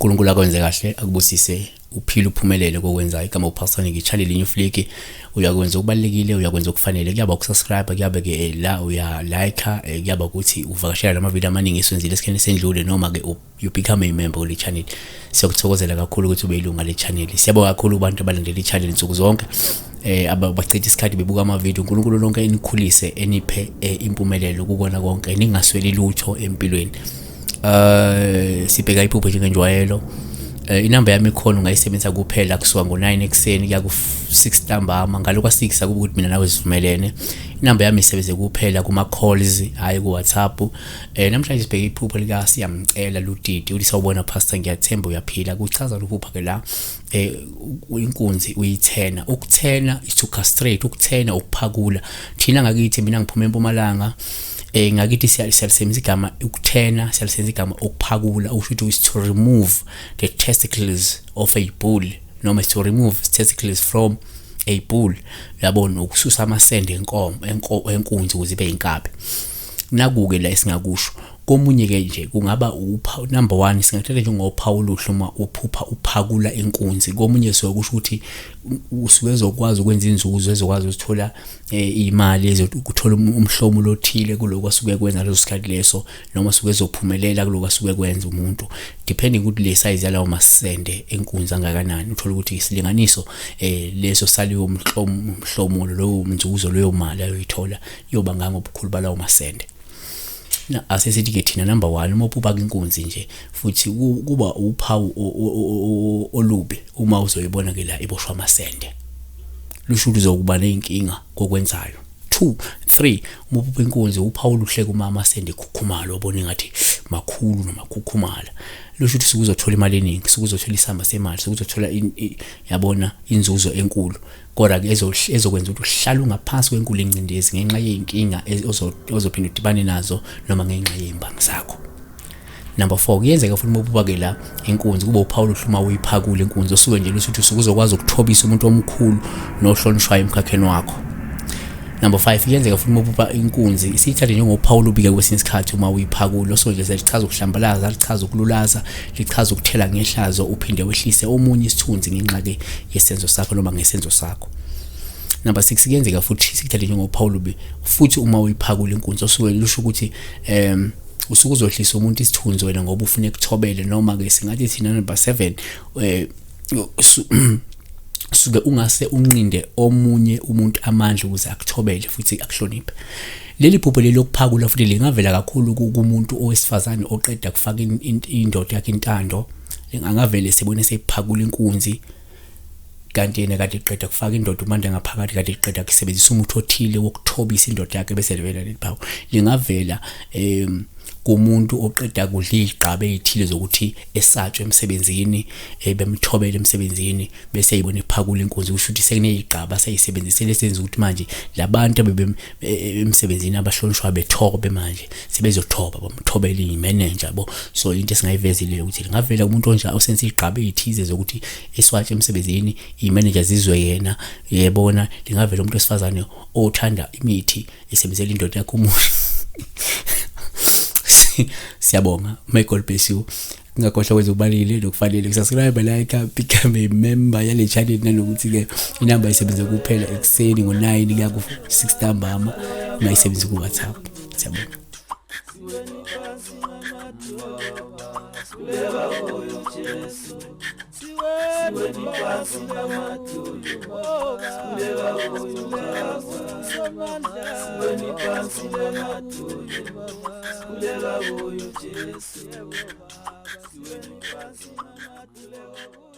uNkulunkulu akwenze kahle, akubusise, uphile, uphumelele kokwenzayo. Igama uPastor ngitshalile new flick. Uyakwenza okubalulekile, uyakwenza okufanele. Kuyaba ukusubscribe, kuyabe ke la uya like, kuyaba ukuthi uvakashela lama video amaningi eswenzile esikheni sendlule, noma ke you become a member kule channel. Siyakuthokozela kakhulu ukuthi ube ilunga le channel. Siyabonga kakhulu kubantu abalandela i channel nsuku zonke, abachitha isikhathi bebuka ama video. uNkulunkulu lonke enikhulise, eniphe impumelelo kukona konke, ningasweli lutho empilweni. Sibheka iphupho njengenjwayelo. Inamba yami ikhona, ungayisebenzisa kuphela kusuka ngo-9 ekuseni kuya ku-6 ntambama. Ngalo kwa-6 akube ukuthi mina nawe sivumelene. Inamba yami isebenze kuphela kuma-calls, hhayi ku-WhatsApp. Namhlanje sibheke iphupho lika Siyamcela Ludidi. Uthi, "Sawubona Pastor, ngiyathemba uyaphila." Kuchaza lophupha ke la inkunzi uyithena. Ukuthena is to castrate, ukuthena ukuphakula. Thina ngakithi, mina ngiphuma eMpumalanga, ngakithi siyalisebenzisa igama ukuthena, siyalisebenzisa igama ukuphakula, usho ukuthi is to remove the testicles of a bull, noma is to remove testicles from a bull, uyabona, ukususa amasende enkomo, enkunzi ukuze ibe inkabi. Naku-ke la esingakusho komunye-ke nje kungaba upha number 1, singathatha njengophawu oluhle uma uphupha uphakula inkunzi. Komunye suke kusho ukuthi usuke ezokwazi ukwenza inzuzo, ezokwazi ukuthola imali, ukuthola umhlomulo othile kuloko asuke kwenza leso sikhathi leso, noma asuke ezophumelela kuloko asuke kwenza umuntu, depending ukuthi le size yalawo masende enkunzi angakanani. Uthola ukuthi isilinganiso leso saliwo mhlomulo, lowo mnzuzo, leyo mali ayoyithola yoba ngangobukhulu balawo masende. Na asesithi ke thina number 1, uma uphupha inkunzi nje futhi kuba uphawu olubi uma uzoyibona ke la iboshwa amasende, lusho ukuthi uzokuba nezinkinga kokwenzayo. 2 3, uma uphupha inkunzi, uphawu oluhle kuma amasende ekhukhumala, ubona engathi makhulu noma khukhumala, lusho ukuthi sukuzothola imali eningi, sukuzothola isamba semali, sukuzothola yabona inzuzo enkulu, kodwa ke ezokwenza ukuthi uhlale ungaphansi kwenkulu ingcindezi ngenxa yey'nkinga ozophinda udibane nazo noma ngenxa yey'mbangi zakho. Number 4, kuyenzeka futhi uma ubuka ke la inkunzi kube uphawu oluhle uma uyiphakula inkunzi, osuke nje lusho ukuthi usuke uzokwazi ukuthobisa umuntu omkhulu nohlonishwayo emkhakheni wakho. Number 5, kuyenzeka futhi uma uphupha inkunzi isiyithathe njengophawu olubi kwesinye isikhathi uma uyiphakula, osuke nje selichaza ukuhlambalaza, lichaza ukululaza, lichaza ukuthela ngehlazo, uphinde wehlise omunye isithunzi ngenxa ke yesenzo sakho noma ngesenzo sakho. Number 6, kuyenzeka futhi sikuthathe njengophawu olubi futhi uma uyiphakula inkunzi, osuke lusho ukuthi usuke uzohlisa umuntu isithunzi wena ngoba ufuna ekuthobele, noma ke singathi thina number 7, suke ungase unqinde omunye umuntu amandla ukuze akuthobele futhi akuhloniphe. Leli phupho leli lokuphakula futhi lingavela kakhulu kumuntu owesifazane oqeda kufaka indoda yakhe intando, angavele sibone seyiphakula inkunzi, kanti yena kade eqeda kufaka indoda umanda ngaphakathi, kade eqeda kusebenzisa umuthi othile wokuthobisa indoda yakhe, bese livela leli phawu. Lingavela kumuntu oqeda kudla izigqaba ezithile zokuthi esatshwe emsebenzini, bemthobele emsebenzini, bese eyibona iphakula inkunzi, kusho ukuthi sekunezigqaba seyisebenzisele esenza ukuthi manje labantu abebe emsebenzini abahlonishwa bethobe manje sebezothoba, bamthobele imanager yabo. So into esingayivezi leyo ukuthi lingavela umuntu onje osenza izigqaba ezithize zokuthi eswatshe emsebenzini, imanager zizwe yena, yebona. Lingavela umuntu wesifazane othanda imithi esebenzela indoda yakhe umuthi. Siyabonga, may God bless you. Ungakhohlwa kwenza ubalile nokufanele, kusubscribe, like, become a member yale channel, nanokuthi ke inamba isebenza kuphela ekuseni ngo-9 kuya ku-6 ntambama, ungayisebenzisi ku-WhatsApp. Siyabonga. Siweni phansi ngamadolo, sikhuleka kuyo Jesu. Siweni phansi ngamadolo.